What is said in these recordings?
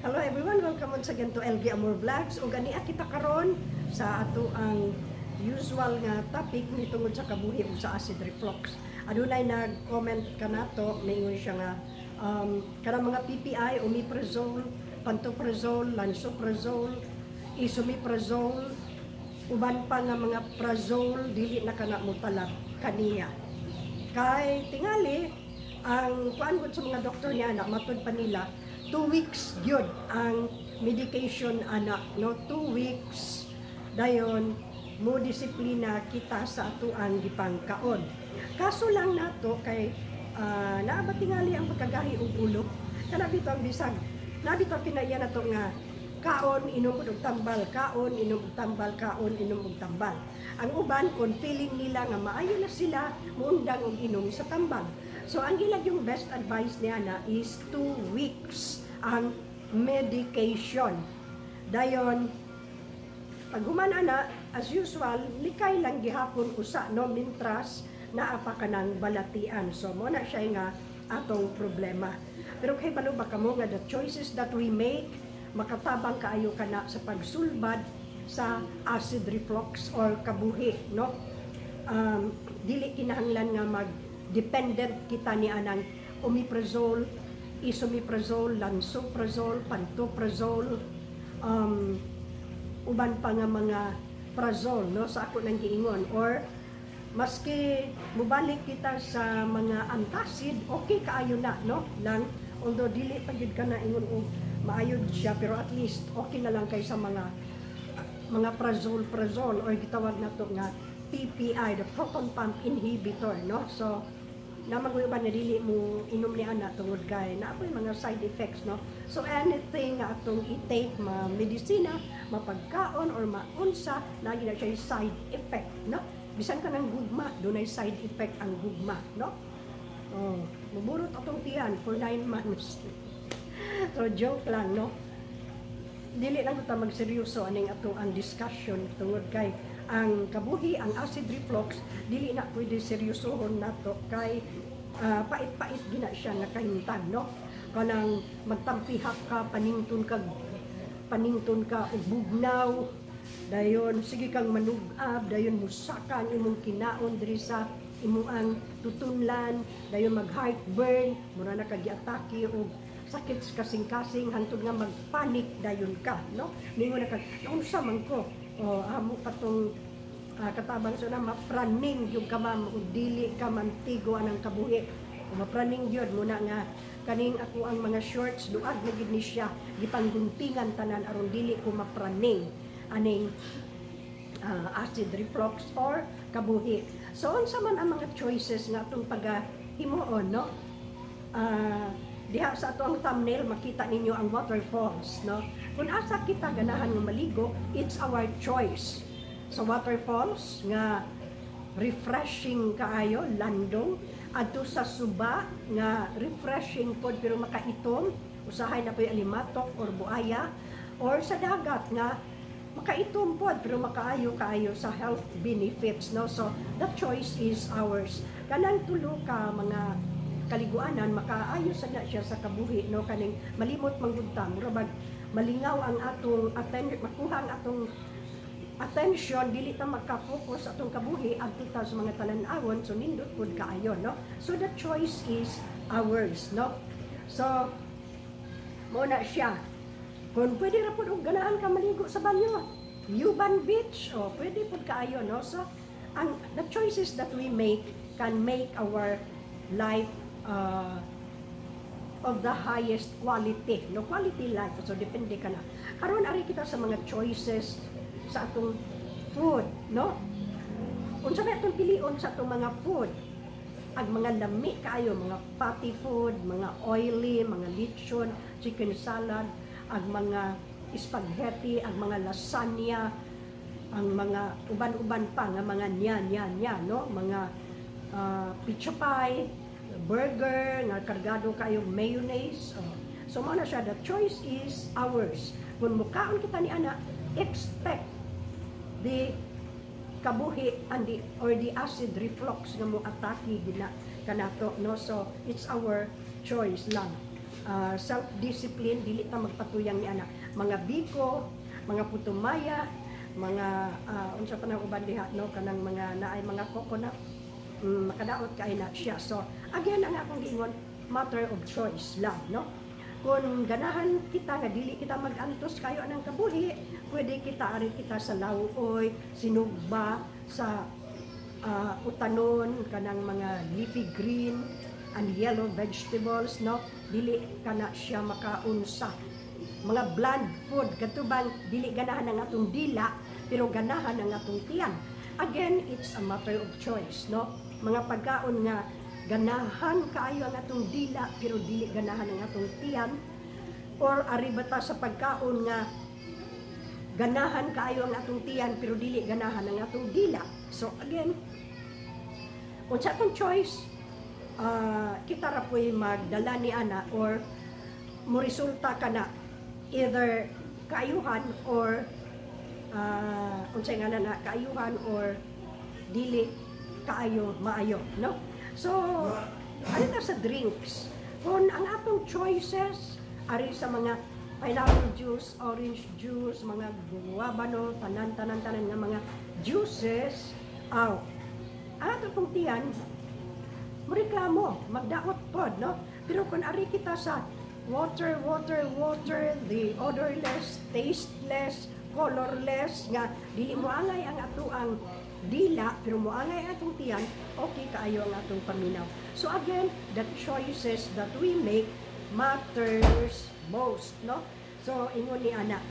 Hello everyone, welcome once again to LG Amor Vlogs. Ug ania kita karon sa ato ang usual nga topic ni tungod sa kabuhi ug sa acid reflux. Adunay nag-comment kanato, maingon siya nga kanang mga PPI, omeprazole, pantoprazole, lansoprazole, esomeprazole, uban pa nga mga prazole, dili na kana motalab kaniya. Kay tingali ang kuan gud sa mga doktor niya na matud pa nila 2 weeks gyud ang medication ana, no? 2 weeks, dayon mo disiplina kita sa atuang gipangkaon. Kaso lang nato kay naa ba tingali ang pagkagahi og ulo kana bitaw, ang bisag na bitaw kinaiya nato nga kaon, inom og tambal, kaon, inom og tambal, kaon, inom og tambal. Ang uban, kung feeling nila nga maayo na sila, muundang og inom sa tambal. So ang ilang yung best advice niya na is 2 weeks ang medication. Dayon, pag human ana, as usual, likay lang gihapon usa, no, mintras naa pa kanang balatian. So mo na siya nga atong problema. Pero kay balo ba kamo nga the choices that we make makatabang kaayo kana sa pagsulbad sa acid reflux or kabuhi, no? Dili kinahanglan nga mag dependent kita ni anang omeprazole, esomeprazole, lansoprazole, pantoprazole, uban pa nga mga prazole, no, sa ako nang giingon. Or maski mubalik kita sa mga antacid, okay kaayo na, no, lang. Although dili pa gyud ka na ingon og maayod siya, pero at least okay na lang kaysa mga prazole prazole or gitawag nato nga PPI, the proton pump inhibitor, no? So naa man uban na dili mo inom ni ana tungod kay naa poy mga side effects, no? So anything nga atong i-take, ma medisina, mapagkaon or maunsa, naa na siya side effect, no? Bisan ka ng gugma, dunay side effect ang gugma, no? Oh, muburot atong tiyan for 9 months. So joke lang, no? Dili lang ta magseryoso aning ato ang discussion tungod kay ang kabuhi, ang acid reflux, dili na pwede seryosohon nato kay pait-pait gina siya nga kahimtang, no? Kanang magtampihak ka, panington ka og bugnaw, dayon sige kang manug-ab, dayon musaka ang imong kinaon diri sa imong ang tutunlan, dayon mag heartburn, mura na kag giatake og sakit sa kasing-kasing hangtod nga magpanic dayon ka, no? Ningon na ka, "Naunsa man ko?" O amo patong katabang sa na mapraning yung ka, ma'am, ug dili ka mantigo anang kabuhi. O, mapraning gyud mo na nga kaning ako ang mga shorts, luag na gid ni siya, gipangguntingan tanan aron dili ko mapraning aning acid reflux or kabuhi. So unsa man ang mga choices nga atong pagahimuon, no? Diha sa ato ang thumbnail, makita ninyo ang waterfalls, no? Kung asa kita ganahan nga maligo, it's our choice. Sa waterfalls nga refreshing kaayo, landong, adto sa suba nga refreshing pod pero makaitom, usahay na po'y alimatok or buaya, or sa dagat nga makaitom pod pero makaayo kaayo sa health benefits, no? So the choice is ours. Kanang tulo ka mga kaliguanan, makaayo sa na siya sa kabuhi, no? Kaning malimot man gud ta, mura bag malingaw ang atong atten makuha ang atong attention, dili ta maka-focus atong kabuhi adto ta sa mga talan-awon. So nindot pud kaayo, no? So the choice is ours, no? So mo na siya, kung pwede ra pud og ganahan ka maligo sa banyo, Yuban Beach, oh, pwede pud kaayo, no? So ang the choices that we make can make our life of the highest quality, no? Quality life. So depende ka na. Karon, ari kita sa mga choices sa atong food, no? Unsa may atong pilion sa atong mga food? Ang mga lami kaayo, mga fatty food, mga oily, mga lechon, chicken salad, ang mga spaghetti, ang mga lasagna, ang mga uban-uban pa nga mga nya nya nya, no? Mga pizza pie, burger nga kargado kayo mayonnaise. Oh. So mao na siya, the choice is ours. Kung mukaon kita ni ana, expect the kabuhi and the or the acid reflux nga mo atake gina kanato, no? So it's our choice lang. Self-discipline, dili ta magpatuyang ni ana. Mga biko, mga putumaya, mga unsa pa nang uban diha, no, kanang mga naay mga coconut, makadaot kay na siya. So again, ang akong giingon, matter of choice lang, no? Kung ganahan kita nga dili kita mag-antos kayo anang kabuhi, pwede kita, ari kita sa lawoy, sinugba, sa utanon, kanang mga leafy green and yellow vegetables, no? Dili kana siya makaunsa mga bland food, kadto bang dili ganahan ang atong dila pero ganahan ang atong tiyan. Again, it's a matter of choice, no? Mga pagkaon nga ganahan kaayo ang atong dila pero dili ganahan ang atong tiyan, or ari ba ta sa pagkaon nga ganahan kaayo ang atong tiyan pero dili ganahan ang atong dila. So again, unsa atong choice, kita ra po'y magdala ni ana or mo resulta ka na either kaayuhan or unsay nga na, kaayuhan or dili kaayo maayo, no? So ari ta sa drinks. Kung ang atong choices ari sa mga pineapple juice, orange juice, mga guwabano, tanan tanan tanan nga mga juices, aw, ang ato pong tiyan moreklamo, magdaot pod, no? Pero kung ari kita sa water, water, water, the odorless, tasteless, colorless, nga dili mo angay ang ato ang dila, pero moangay ang atong tiyan, okay kaayo ang atong paminaw. So again, the choices that we make matters most, no? So, ingon ni ana,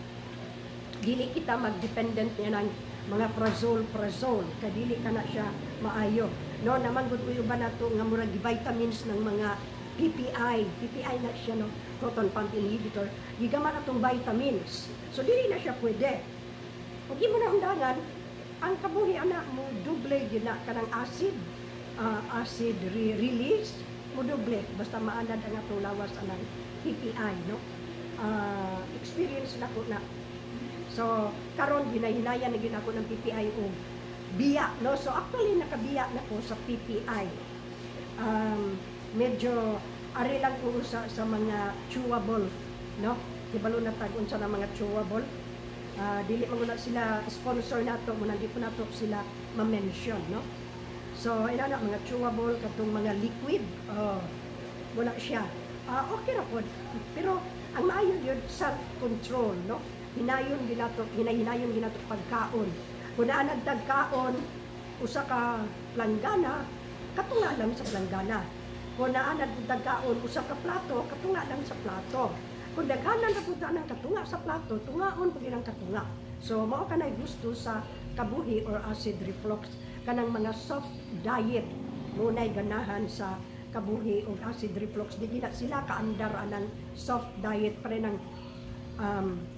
dili kita magdependent niya ng mga prazol prazol kay dili ka na siya maayo, no? Naman gud uy uban nato nga murag vitamins ng mga PPI. PPI na siya, no? Proton pump inhibitor, gigaman atong vitamins, so dili na siya pwede. Ug imo na undangan ang kabuhi ana mo doble gyud na kanang acid acid release mo doble basta maanad ang atong lawas anang PPI, no? Experience na ko na. So, karon ginahinayan na gyud ako ng PPI og biya, no? So, actually, nakabiya na ko sa PPI. Medyo, ari lang ko sa mga chewable, no? Kibalo na tag unsa na mga chewable. Dili man gud na sila sponsor nato, muna di po nato sila ma-mention, no? So, ina na mga chewable, katong mga liquid, oh, wala siya. Okay ra pod. Pero ang maayo yun, self-control, no? Hinayon ginato, hinahinayon ginato pagkaon. Kung naa nagtagkaon usa ka planggana, katunga lang sa planggana. Kung naa nagtagkaon usa ka plato, katunga lang sa plato. Kung daghanan ra pud ang katunga sa plato, tungaon pud ang katunga. So mao kanay gusto sa kabuhi or acid reflux, kanang mga soft diet munay ganahan sa kabuhi o acid reflux. Di gina sila kaandar anang soft diet pre ng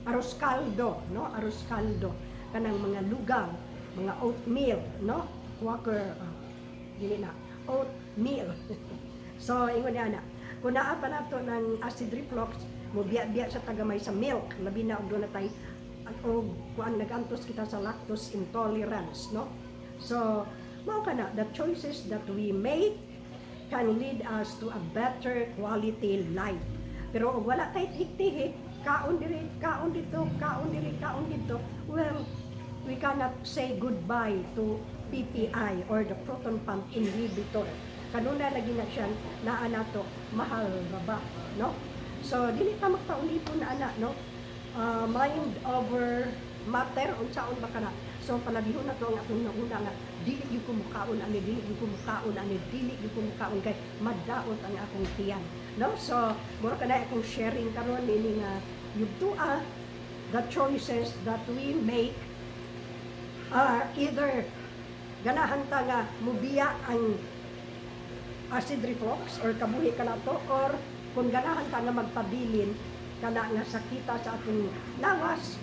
arroz caldo, no? Arroz caldo, kanang mga lugaw, mga oatmeal, no? Quaker, dili na oatmeal. So ingon niya na kung naa pa nato ng acid reflux, mo biya-biya sa tagamay sa milk, labi na og doon na tay og kuan, nagantos kita sa lactose intolerance, no? So mao kana, the choices that we make can lead us to a better quality life. Pero og wala tay tihik-tihik, kaon diri, kaon dito, kaon diri, kaon dito, well, we cannot say goodbye to PPI or the proton pump inhibitor. Kanuna lagi na siya naa nato, mahal ra ba, no? So dili ta magpaulipon na ana, no? Mind over matter, unsaon ba kana? So palabihon na to ang atong nauna nga dili gyud ko mukaon ani, dili gyud ko mukaon ani, dili gyud ko mukaon kay madaot ang akong tiyan, no? So mura kana akong sharing karon ini nga yugtua. The choices that we make are either ganahan ta nga mubiya ang acid reflux or kabuhi ka nato, or kung ganahan ta nga magpabilin kana nga sakita sa atong lawas,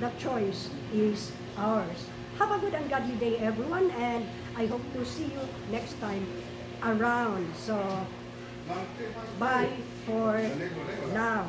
the choice is ours. Have a good and godly day, everyone, and I hope to see you next time around. So, bye for now.